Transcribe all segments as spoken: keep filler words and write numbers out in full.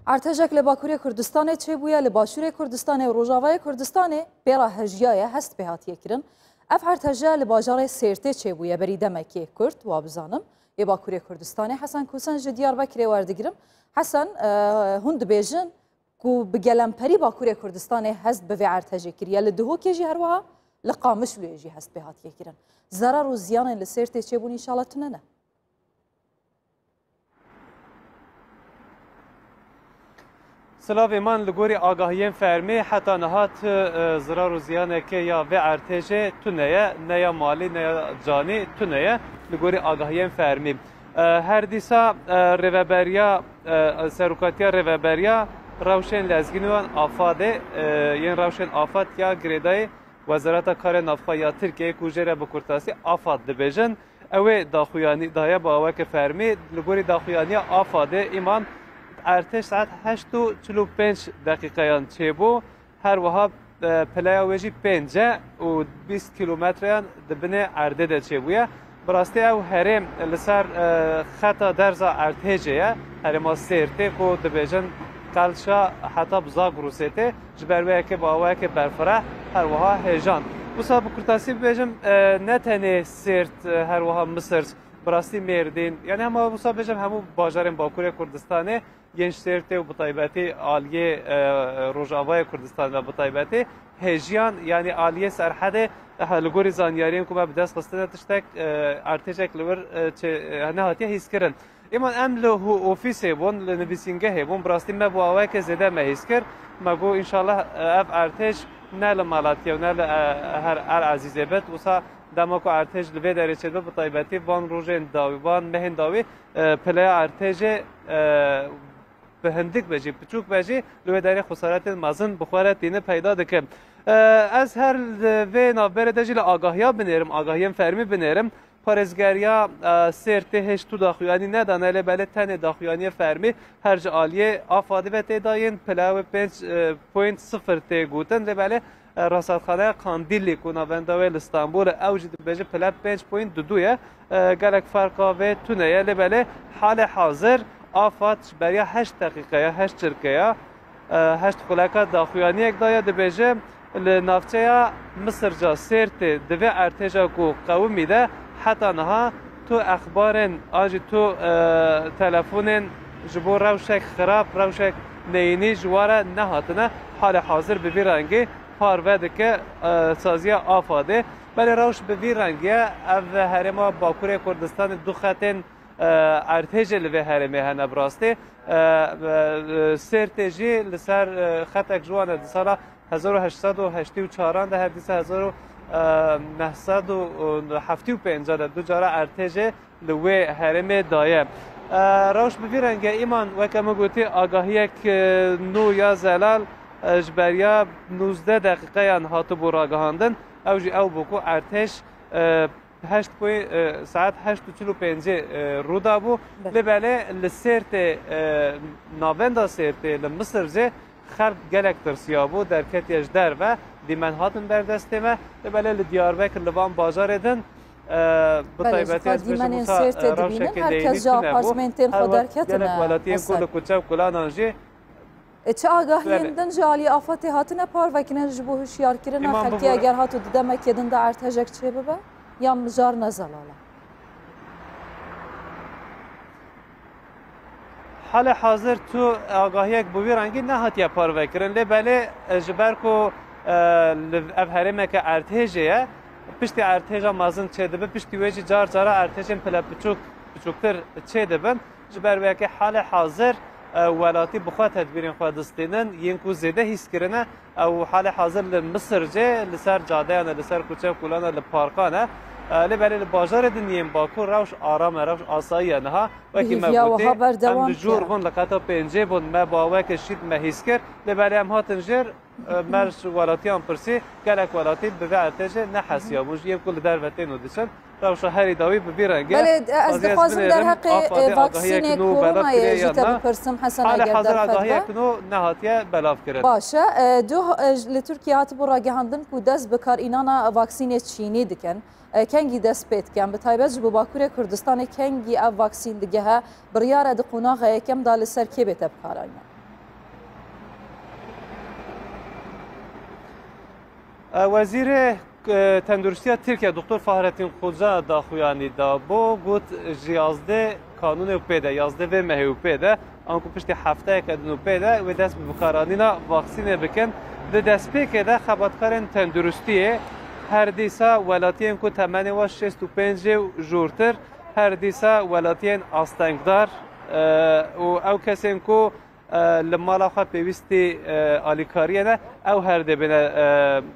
Ertejek li Bakurê Kurdistanê çêbûye, li Başûrê Kurdistanê û Rojavayê Kurdistanê pê re hejiyaye hest pê hatiye kirin. Ev erteje li bajarê Sêrtê çêbûye berî demekê kurt, wa bizanim. Ê Bakurê Kurdistanê Hesen Kusen ji Diyarbekirê werdigirim. Hesen, e, hûn dibêjin ku bi gelemperî Bakurê Kurdistanê hest bi vê ertejê kiriye. Li Dihokê jî her wiha, li Qamişloyê jî hest pê hatiye kirin. Zerar û ziyanên li Sêrtê çêbûn înşallah tune ne. Silavê man, li gorî agahiyên fermî heta niha ti, e, zirar û ziyaneke ya vê ertêjê tune ye, ne ya malî ne ya canî tune ye, li gorî agahiyên fermî. E, her dîsa, e, rêveberiya, e, serokatiya rêveberiya rewşên lezgîn û AFADê, e, yên rewşên AFAD ya girêdayî Wezareta Karê Navxwe ya Tirkiyeyê ku jê re bi kurtasî AFAD dibêjin, ew ê daxuyanî daye bi aweke fermî. Li gorî daxuyaniya AFADê îman ertêş saet heşt û çil û pênc deqîqeyan çêbû. Her wiha, e, pileya wê jî pênc e û bîst kîlometreyan di binê erdê de çêbûye. Bi rastî ew herêm li ser, e, xeta derza ertêjê ye, herêma Sêrtê ku dibêjin Qelşa heta bi Zagrosê tê. Ji ber wê yekê bi awayekê berfireh, her wiha hêjan. Wisa bi kurtasî bibêjim, e, ne tenê Sêrt, e, her wiha Misirc, bi rastî Mêrdîn, yanî hema wisa bêjim hemû bajarên Bakurê Kurdistanê yên ji Sêrtê û bi taybetî aliyê, e, Rojavayê Kurdistanê ve bi taybetî hêjiyan, yanî aliyê Serhedê, e, li gorî zanyariyên ku me bi dest xistine tiştek, e, ertêjek li wir, e, çê, e, nehatiye hîskirin. Îman em li hû-, ofîsê bûn, li nivîsîngehê bûn. Bi rastî me bo awayeke zêde me hîs kir. Me got, înşallah, ev ertêj ne li Malatya û ne li, e, her El Ezîzê bit. Wisa dema ku ertêj li vê derê çêdibe, bi taybetî van rojên dawî, van mehên dawî, e, pileya ertêjê, e, bi hindik be jî, piçûk be jî, li wê derê xesaretên mezin bi xwe re tîne peyda dike. E, ez her li vê navberê de jî li agahiya binêrim, agahiyên fermî binêrim. Parêzgeriya, e, Sêrtê hêj tu daxuyanî nedane, lê belê tenê daxuyaniyê fermî her ji aliyê AFADê ve tê dayîn, pila wê pênc, e, point sifir tê gotin, lê belê, e, Rasadxaneya Qandîlî ku navenda wê li Stenbolê, ew jî dibêje pila pênc point du du ye, e, gelek ferqa vê tune ye, lê belê halê hazir AFAD ji beriya heşt deqîqe ye, heşt çirke ye, e, heşt xuleka daxuyaniyek daye, dibêje, li navçeya Misirca Sêrtê di vê ertêja ku qewimî de heta niha tu exbarên an jî tu, e, telefonên ji bo rewşek xirab, rewşek neyînî ji wan re nehatine. Halê hazir bi vî rengî parve dike, e, saziya AFADê. Belê rewş bi vî rengî ye. Ev herêma Bakurê Kurdistanê du xetên e, ertêjê li vê herêmê hene bi rastî. E, e, e, Sêrtê jî li ser, e, xetek ji wan e. Di sala hezar û heşt sed û heştê û çaran de her dîsa hezar û neh sed û heftê û pênc de du cara ertêjê li wê herêmê daye. E, rewş bi vî rengî ye. Îman weke min gotî agahiyek, e, nû ya zelal, e, ji beriya nûzdeh deqîqeyan hatibû ragihandin. Ew jî ew bû ku ertêj, e, heşt poy-, e, saet heşt û çil û pêncê, e, rû dabû. Belê. Lê belê li Sêrtê, e, navenda Sêrtê li Misir jî xelk gelek tirsiyabû, derketiye ji derve, dîmen hatin ber destê me. Lê belê li Diyarbekir, li van bajarê din, e, bi Belê, taybetî ez bêjim dîmenên wisa, e, Sêrtê dibînin, rewşeke her kes neyînî ji tune bû. Apartmentên xwe Her wextê derketine, gelek welatiyên ku Hesen. Li kuçe û kulan an jî Ê, çi agahiyên Belê. din ji alî AFADê hatine parvekirin ji bo hişyarkirina Îmam xelkê, bû- eger hato di demekê din de ertejek çêbibe, yan mijar ne zelal e? Halê hazir tu agahiyek bi wî rengî nehatiye parvekirin. Lê belê, e, ji ber ku, e, li ev herêmeke erdhêjê ye, piştî erdhêja mezin çêdibe, piştî wê jî car cara erdhêjên pile piçûk, piçûktir çêdibin. Ji ber wê yekê halê hazir, e, welatî bi xwe tedbîrên xwe distînin, yên ku zêde hîs kirine, ew halê hazir li Misir jî li ser cadeyan e, li ser kuçe û kulan e, li parkan e. E, lê belê li bajarê din yên Bakur rewş aram e, rewş asayî ye niha. Wekî me Hêviya gotî, wiha em berdewam li jor dike. bûn, li qeta pêncê bûn, me bi aweke şît me hîs kir. Lê belê em hatin jêr, e, me ji welatiyan pirsî, gelek welatî bi vê ertêjê nehesiyabûn. Ji yên ku li derve tên û diçin, rewşa herî dawî bi vî rengê ye. Belê, ez Xwazî ez dixwazim binêrim, derheqê, e, AFADê agahiyek vaksînê nû belav koronayê kiriye jî yan te na? bipirsim, Hesen, Halê eger hazir derfet be. agahiyek nû nehatiye belavkirin. Baş e. E, du, e, li Tirkiye hatibû ragihandin ku dest bi karînana vaksînê Çînî dikin. E, kengî dest pê dikin? Bi taybet ji bo Bakurê Kurdistanê kengî ev vaksîn digehe? Biryar e di qonaxa yekem de li ser kê bête bikaranîn? E, Wezîrê, e, Tenduristiya Tirkiye, Doktor Fahrettin Koca daxuyanî da bo, got, ji yazdeh kanûnê û pê de, yazdeh vê mehê û pê de, anku piştî hefteyeke din û pê de wê dest bi bikaranîna vaksînê bikin. Di destpêkê de xebatkarên tenduristiyê her dîsa welatiyên ku temenê wa şêst û pênc û jûrtir, her dîsa welatiyên astengdar, e, û ew kesên ku e, li mala xwe pêwîstî, e, alîkariyê ne, ew her dê bêne, e,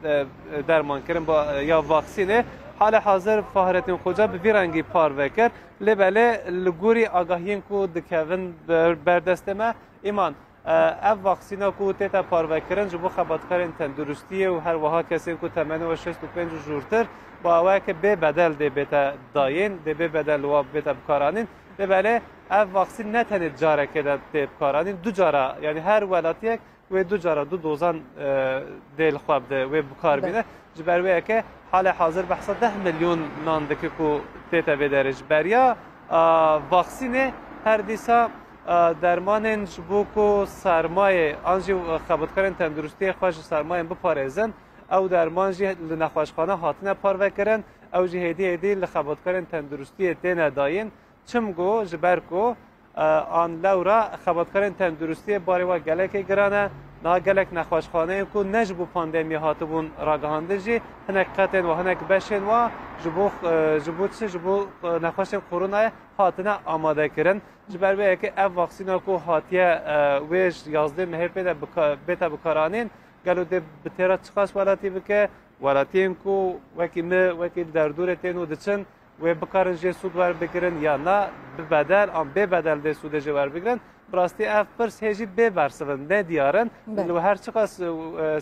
e, dermankirin ba, ya vaksînê. Hale hazir Fahrettin Xoca bi vî rengî parve kir. Lê belê li gorî agahiyên ku dikevin ber, ber destê me, îman, e, ev vaksîna ku tête parvekirin ji bo xebatkarên tenduristiyê û her wiha kesên ku temenê we şêst û pênc û jûrtir, bi awayeke bê bedel dê bête dayîn, dê bê bedel li wa bête bikaranîn. Lê belê ev vaksîn ne tenê carekê de tê bikaranîn, du cara, yanî her welatiyek wê du cara, du dozan, e, dê li xwe bide, wê bikar bîne. Ji ber wê yekê hale hazir behsa deh milyon nan dike ku tête vê derê. Ji beriya, a, vaksînê her dîsa, a, dermanên ji bo ku sermayê an jî xebatkarên tenduristiyê xwe ji sermayên biparêzin, ew derman jî li nexweşxane hatine parvekirin, ew jî hêdî hêdî li xebatkarên tenduristiyê têne dayîn. Çim ku, ji ber ku, e, an lewra xebatkarên tenduristiyê barê wa gelekê giran e. Niha gelek nexweşxaneyên ku ne ji bo pandemiyê hatibûn ragihandin jî, hinek qetên wa, hinek beşên wa ji bo, e, ji bo çi, ji bo, e, nexweşên koronayê hatine amade kirin. Ji ber vê yekê ev vaksîna ku hatiye, e, wê ji yazdeh mehê pê de bika-, bête bikaranîn, gelo dê bi têra çiqas welatî bike? Welatiyên ku wekî me, wekî li derdorê tên û diçin, wê bikarin jê sûd werbigirin ya na, bi bedel an bê bedel dê sûdê jê werbigirin? Bi rastî ev pirs hê jî bê bersiv in, ne diyar in. Belê. Li her çiqas, e,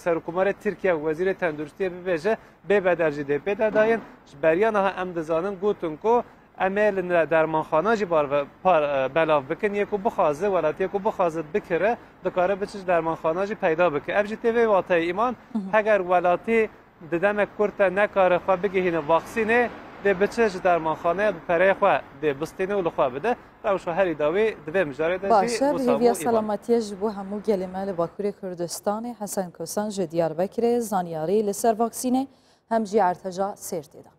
Serokkomarê Tirkiye û Wezîrê Tenduristiyê bibêje, bê bedel jî dê pê de dayîn. Ji beriya niha em dizanin, gotin ku em ê li dermanxana jî bar ve-, par, e, belav bikin. Yê ku bixwaze, welatiyê ku bixwaze bikire, dikare biçe ji dermanxana jî peyda bike. Ev jî tê vê wateyê, îman, Hı hı. heger welatî di demek kurt de nekare xwe bigihîne vaksînê, dê biçe ji dermanxaneya bi pereyê xwe dê bistîne û li xwe bide. Rewşa herî dawî di vê mijarê de jî Baş e, bi wisa hêviya bû, îman. Selametiyê ji bo hemû gelê me li Bakurê Kurdistanê. Hesen Kosan ji Diyarbekirê zanyarî li ser vaksînê hem jî erteca Sêrtê da.